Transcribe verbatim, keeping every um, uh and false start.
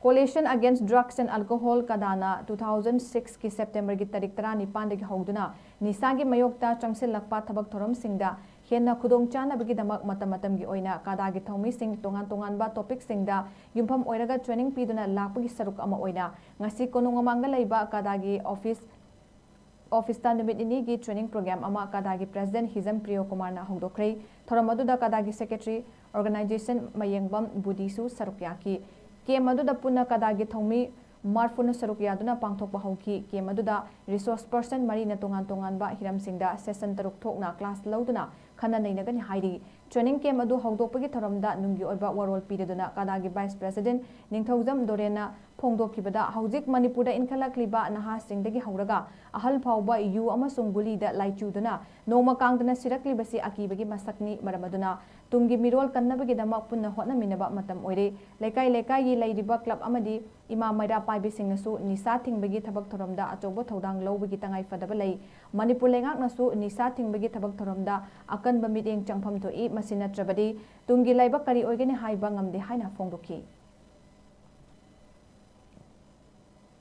Coalition Against Drugs and Alcohol, ꯀꯗꯥꯅ two thousand ꯁꯤꯛꯁꯀꯤ ꯁꯦꯞꯇꯦꯝꯕꯔꯒꯤ ꯇꯥꯔꯤꯛ ꯇꯔꯥꯅꯤꯄꯥꯟꯗꯒꯤ ꯍꯧꯗꯨꯅ ꯅꯤꯁꯥꯒꯤ ꯃꯥꯌꯣꯛꯇ ꯆꯪꯁꯤꯜꯂꯛꯄ ꯊꯕꯛ ꯊꯧꯔꯝꯁꯤꯡꯗ ꯍꯦꯟꯅ ꯈꯨꯗꯣꯡꯆꯥꯅꯕꯒꯤꯗꯃꯛ ꯃꯇꯝ ꯃꯇꯝꯒꯤ ꯑꯣꯏꯅ ꯀꯗꯥꯒꯤ ꯊꯧꯃꯤꯁꯤꯡ ꯇꯣꯉꯥꯟ ꯇꯣꯉꯥꯟꯕ ꯇꯣꯄꯤꯛꯁꯤꯡꯗ ꯌꯨꯝꯐꯝ ꯑꯣꯏꯔꯒ ꯇ꯭ꯔꯦꯅꯤꯡ ꯄꯤꯗꯨꯅ ꯂꯥꯛꯄꯒꯤ ꯁꯔꯨꯛ ꯑꯃ ꯑꯣꯏꯅ ꯉꯁꯤ ꯀꯣꯅꯨꯡ ꯃꯃꯥꯡꯗ ꯂꯩꯕ ꯀꯗꯥꯒꯤ ꯑꯣꯐꯤꯁ ꯑꯣꯐꯤꯁꯇ ꯅꯨꯃꯤꯠ ꯅꯤꯅꯤꯒꯤ ꯇ꯭ꯔꯦꯅꯤꯡ ꯄ꯭ꯔꯣꯒ꯭ꯔꯥꯝ ꯑꯃ ꯀꯗꯥꯒꯤ ꯄ꯭ꯔꯦꯁꯤꯗꯦꯟꯠ ꯍꯤꯖꯝ ꯄ꯭ꯔꯤꯌꯣ ꯀꯨꯃꯥꯔꯅ ꯍꯧꯗꯣꯛꯈ꯭ꯔꯦ꯫ ꯊꯧꯔꯝ ꯑꯗꯨꯗ ꯀꯗꯥꯒꯤ ꯁꯦꯀ꯭ꯔꯦꯇꯔꯤ ꯑꯣꯔꯒꯅꯥꯏꯖꯦꯁꯟ ꯃꯌꯦꯡꯕꯝ ꯕꯨꯗꯤꯁꯨ ꯁꯔꯨꯛ ꯌꯥꯈꯤ꯫ ꯀꯦꯝ ꯑꯗꯨꯗ ꯄꯨꯟꯅ ꯀꯗꯥꯒꯤ ꯊꯧꯃꯤ ꯃꯔꯐꯨꯅ ꯁꯔꯨꯛ ꯌꯥꯗꯨꯅ ꯄꯥꯡꯊꯣꯛꯄ ꯍꯧꯈꯤ꯫ ꯀꯦꯝ ꯑꯗꯨꯗ ꯔꯤꯁꯣꯔꯁ ꯄꯔꯁꯟ ꯃꯔꯤꯅ ꯇꯣꯉꯥꯟ ꯇꯣꯉꯥꯟꯕ ꯍꯤꯔꯝꯁꯤꯡꯗ ꯁꯦꯁꯟ ꯇꯔꯨꯛ ꯊꯣꯛꯅ ꯀ꯭ꯂꯥꯁ ꯂꯧꯗꯨꯅ ꯈꯟꯅ ꯅꯩꯅꯒꯅꯤ ꯍꯥꯏꯔꯤ꯫ ꯇ꯭ꯔꯦꯅꯤꯡ ꯀꯦꯝ ꯑꯗꯨ ꯍꯧꯗꯣꯛꯄꯒꯤ ꯊꯧꯔꯝꯗ ꯅꯨꯡꯒꯤ ꯑꯣꯏꯕ ꯋꯥꯔꯣꯜ ꯄꯤꯔꯗꯨꯅ ꯀꯗꯥꯒꯤ ꯚꯥꯏꯁ ꯄ꯭ꯔꯦꯁꯤꯗꯦꯟꯠ ꯅꯤꯡꯊꯧꯖꯝ ꯗꯣꯔꯦꯟꯅ ꯐꯣꯡꯗꯣꯛꯈꯤꯕꯗ, ꯍꯧꯖꯤꯛ ꯃꯅꯤꯄꯨꯔꯗ ꯏꯟꯈꯠꯂꯛꯂꯤꯕ ꯅꯍꯥꯁꯤꯡꯗꯒꯤ ꯍꯧꯔꯒ ꯑꯍꯜ ꯐꯥꯎꯕ ꯌꯨ ꯑꯃꯁꯨꯡ ꯒꯨꯂꯤꯗ ꯂꯥꯏꯆꯨꯗꯨꯅ ꯅꯣꯡꯃ ꯀꯥꯡꯗꯅ ꯁꯤꯔꯛꯂꯤꯕꯁꯤ ꯑꯀꯤꯕꯒꯤ ꯃꯁꯛꯅꯤ꯫ ꯃꯔꯝ ꯑꯗꯨꯅ ꯇꯨꯡꯒꯤ ꯃꯤꯔꯣꯜ ꯀꯟꯅꯕꯒꯤꯗꯃꯛ ꯄꯨꯟꯅ ꯍꯣꯠꯅꯃꯤꯟꯅꯕ ꯃꯇꯝ ꯑꯣꯏꯔꯦ꯫ ꯂꯩꯀꯥꯏ ꯂꯩꯀꯥꯏꯒꯤ ꯂꯩꯔꯤꯕ ꯀ꯭ꯂꯕ ꯑꯃꯗꯤ ꯏꯃꯥ ꯃꯩꯔꯥ ꯄꯥꯏꯕꯤꯁꯤꯡꯅꯁꯨ ꯅꯤꯁꯥ ꯊꯤꯡꯕꯒꯤ ꯊꯕꯛ ꯊꯧꯔꯝꯗ ꯑꯆꯧꯕ ꯊꯧꯗꯥꯡ ꯂꯧꯕꯒꯤ ꯇꯉꯥꯏꯐꯗꯕ ꯂꯩ꯫ ꯃꯅꯤꯄꯨꯔ ꯂꯩꯉꯥꯛꯅꯁꯨ ꯅꯤꯁꯥ ꯊꯤꯡꯕꯒꯤ ꯊꯕꯛ ꯊꯧꯔꯝꯗ ꯑꯀꯟꯕ ꯃꯤꯠꯌꯦꯡ ꯆꯪꯐꯝ ꯊꯣꯛꯏ꯫ ꯃꯁꯤ ꯅꯠꯇ꯭ꯔꯕꯗꯤ ꯇꯨꯡꯒꯤ ꯂꯥꯏꯕꯛ ꯀꯔꯤ ꯑꯣꯏꯒꯅꯤ ꯍꯥꯏꯕ ꯉꯝꯗꯦ ꯍꯥꯏꯅ ꯐꯣꯡꯗꯣꯛꯈꯤ꯫